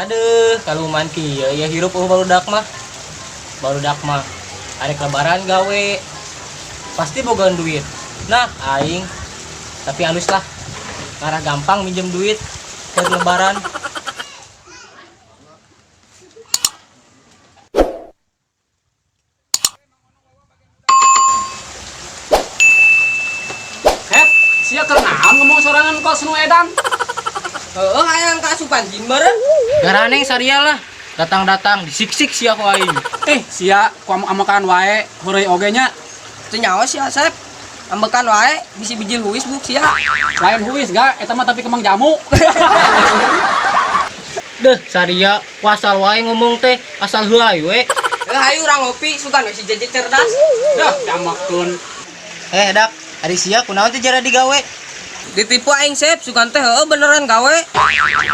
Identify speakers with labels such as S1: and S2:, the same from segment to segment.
S1: Aduh, kaluman kieu ya hirup eueuh barudak mah. Barudak mah arek lebaran gawe. Pasti boga duit. Nah, aing tapi halus lah. Ngarah gampang minjem duit ke lebaran.
S2: Hep, sia keur naon ngomong sorangan kos nu edan?
S1: Heeh, hayang kaasupan jin meureun. Garaneng saria lah. Datang-datang disiksik sia ku aing.
S2: Sia ku amekan wae heureuy oge nya.
S3: Teu nyaho sia Sep. Ambekan wae bisi bijil huis buk sia.
S2: Lain huis ga, eta mah tapi kembang jamu.
S1: Deh, saria ku asal wae ngomong teh, asal heulai we.
S3: Hayu urang ngopi sugan we si Jeje cerdas.
S2: Dah, diambekeun.
S1: Dak, ari sia kunaon teh jara digawe?
S3: Ditipu aing Sep, sugan teh heueuh beneran gawe.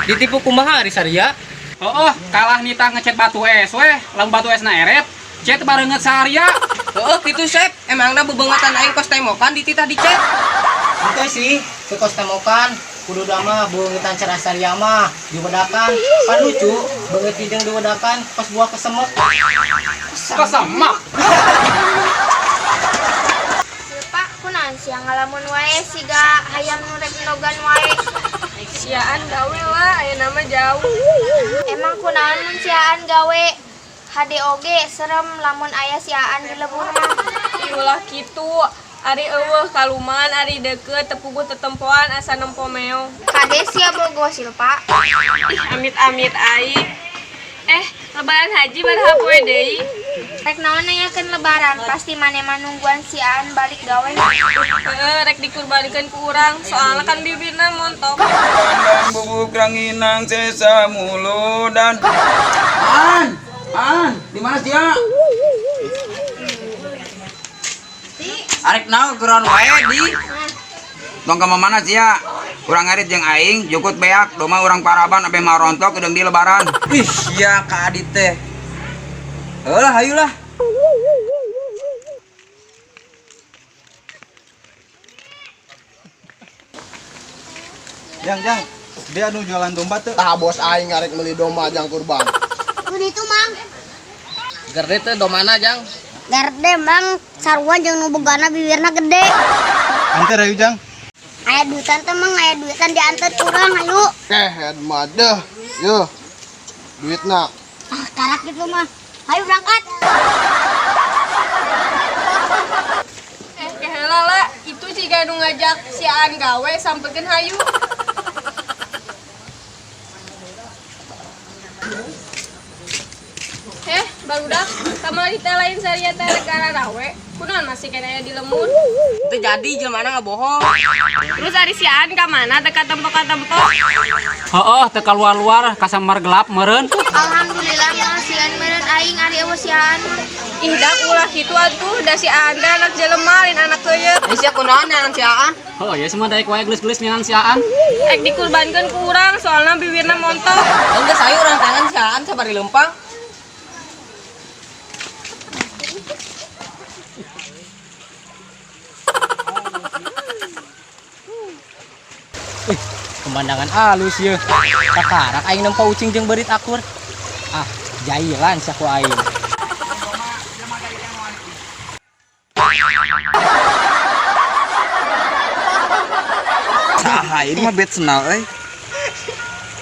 S1: Ditipu kumaha ari saria?
S2: Heeh, kalah nita ngecet batu es weh, lamun batu esna eret, cet bareungeut saria.
S3: Heueuh kitu Sep, emangna bebeungeutan aing kos temokan dititah dicet.
S1: Itu sih, ke kos temokan, kudu mah beungetan cara saria mah diwedakan. Pan lucu, beungeut hideung diwedakan pas buah kesemek.
S2: Kesemek.
S4: Pak, kunaon sia ngalamun wae siga hayam nu rek nogan wae.
S5: Siaan gawe lah, aya nama jauh.
S4: Emang kunaon mun siaan gawe? Hade oge serem lamun aya siaan di lembur mah.
S5: Ih, ulah kitu. Ari eueuh kaluman, ari deukeut tepuguh tetempoan asa nempo meong.
S4: Kade sia bogo Silpa.
S5: Ih, amit-amit aing. Lebaran haji baraha poe deui?
S4: Rek naon nanyakeun lebaran, pasti maneh mah nungguan siaan balik gawe.
S5: Heeh, rek dikurbankeun ku urang, soalna kan bibirna montok.
S6: Pandang bubuk ranginang sesa muludan.
S7: An, An, di mana sia?
S6: Arek naon keron wae di. Tong ka mana sia? Urang ngarit jeung aing jukut beak, doma urang paraban abe marontok kedeung di lebaran.
S7: Ih, sia ka Adit teh. Heuh lah, hayu lah.
S8: Jang, jang, dia anu jualan domba tuh.
S9: Tah bos aing ngarek meuli domba jang kurban.
S4: Kudu itu mang.
S3: Gerde teh domana jang?
S4: Gerde mang sarua jeung nu bogana bibirna gede.
S8: Anter ayo jang.
S4: Aya duitan teh mang, aya duitan diantar urang hayu.
S9: Kehed mah deuh. Yuh. Duitna.
S4: Ah, karak gitu mah. Hayu berangkat.
S5: Keheula lah, itu jiga nu ngajak siaan gawe sampekeun hayu. Barudak, kamari teh lain saria teh rek rawe. Kunaon masih kena aya di lembur?
S3: Teu jadi jelema ngabohong.
S5: Terus ari siaan ka mana teh katempo-katempo?
S2: Heeh, teu kaluar-luar kasamar gelap meureun.
S4: Alhamdulillah mah sian meureun aing ari eueuh siaan mah.
S5: Ih, dak ulah kitu atuh, da si Aan teh anak jelema lain anak keuyeut.
S3: Ai sia kunaon neangan siaan?
S2: Heuh, ya semua daek wae geus-geus neangan siaan.
S5: Ek dikurbankeun ku urang soalna bibirna montok.
S3: Geus hayu urang tangan siaan sabari leumpang.
S1: Wih, pemandangan halus ye. Kakarak aing nempo ucing jeung beurit akur. Ah, jailan sia ku aing.
S7: Saha ini mah bet senal euy.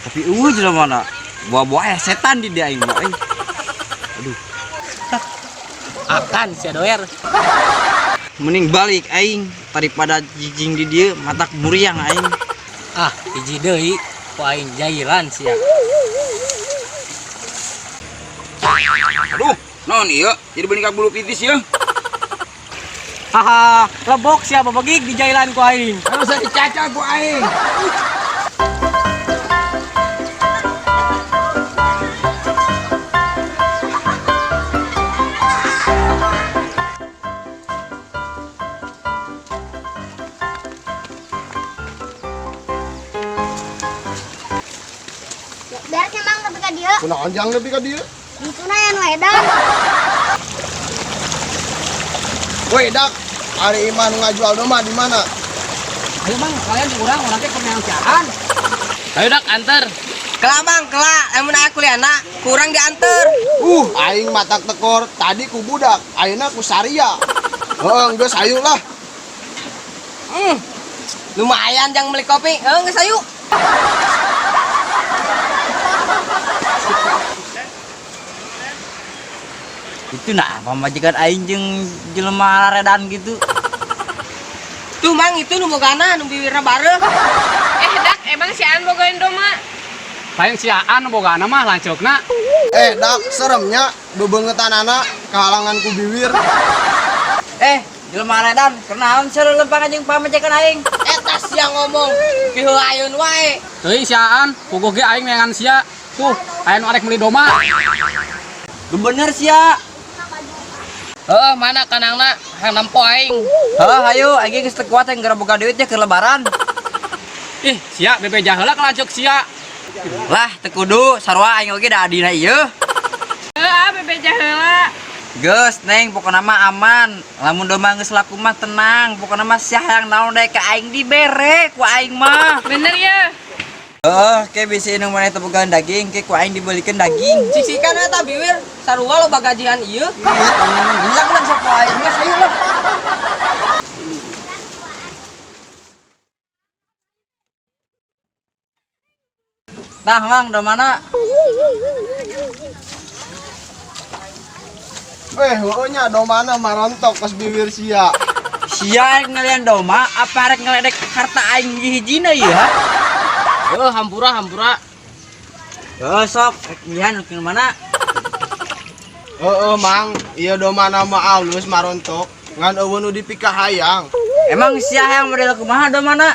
S7: Tapi eueuh jelema mana? Buah-buah setan di dia aing mah euy. Aduh,
S1: Akan sia doer.
S7: mending balik aing daripada jijing di dieu matak muriang aing.
S1: Ah, hiji deui ku aing jailan sia.
S6: Aduh, naon ieu? Jadi beuli ka bulu pitis ieu.
S1: Haha, lebok sia babegig di jailan ku aing.
S7: Kalau saya dicaca ku aing.
S4: Beres emang nepi ka dieu.
S9: Kunaon jang nepi ka dieu?
S4: Dituna ya nu edan.
S9: Woi dak, ari imah nu ngajual domba di mana?
S2: Ayo mang, kalian urang, urang teh keur neangan siaan.
S1: Ayo dak anter.
S3: Kela Bang, kela, lamun aya kuliahna kurang dianter.
S9: Aing matak tekor tadi ku budak, ayeuna ku Saria. Heeh, geus ayo lah.
S3: Lumayan jang beli kopi. Heuh, geus ayo.
S7: Itu nah pamajikan aing jeung jelema laredan gitu.
S3: Tuh Mang, itu nu bogana nu biwirna bareuh.
S5: Eh dak, emang si Aan bogain doma.
S2: Lain si Aan bogana mah lanceukna.
S9: Eh, dak seremnya bebengetan anak kahalangan ku biwir.
S7: Eh, jelema laredan, kenaon sia lempang jeung pamajikan aing?
S3: Eta sia ngomong, piheuayun wae.
S2: Teuing si Aan, puguh ge aing neangan sia. Tuh, aya nu arek meuli doma.
S7: Lu bener sia.
S1: Heuh, mana kanangna? Hayang nempo aing.
S7: Heuh, hayu aing geus teu kuat aing geura boga duit ya keur lebaran.
S2: Ih, sia bebeja heula ka lanceuk sia.
S7: Lah, teu kudu sarua aing oge da adina ieu.
S5: Heuh, ah bebeja heula.
S7: Geus, Neng, pokona mah aman. Lamun domba geus laku mah tenang, pokona mah sia hayang naon deui ka aing dibere ku aing mah.
S5: Bener ya.
S7: Heeh, ke bisi indung maneh teu bogaan daging, ke ku aing dibelikeun daging.
S3: Sisikan eta biwir, sarua loba gajian ieu.
S7: Ih, gila lah sok aing geus ayo lah. Nah, Mang, do mana?
S9: Eh, heueuh nya domana marontok kos biwir sia.
S7: Sia rek ngalian doma apa rek ngeledek harta aing hiji-hijina ieu ha?
S1: Heuh, hampura hampura.
S7: Heuh, sok rek milihan nu mana?
S9: Heeh, Mang, ieu domana mah alus marontok, ngan eueuh nu dipikahayang.
S7: Emang sia hayang model kumaha domana?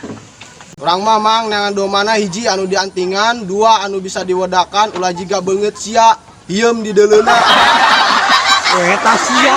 S9: Urang mah Mang neangan domana hiji anu diantingan, dua anu bisa diwedakan ulah jiga beungeut sia, hieum di deuleuna.
S7: Eta sia.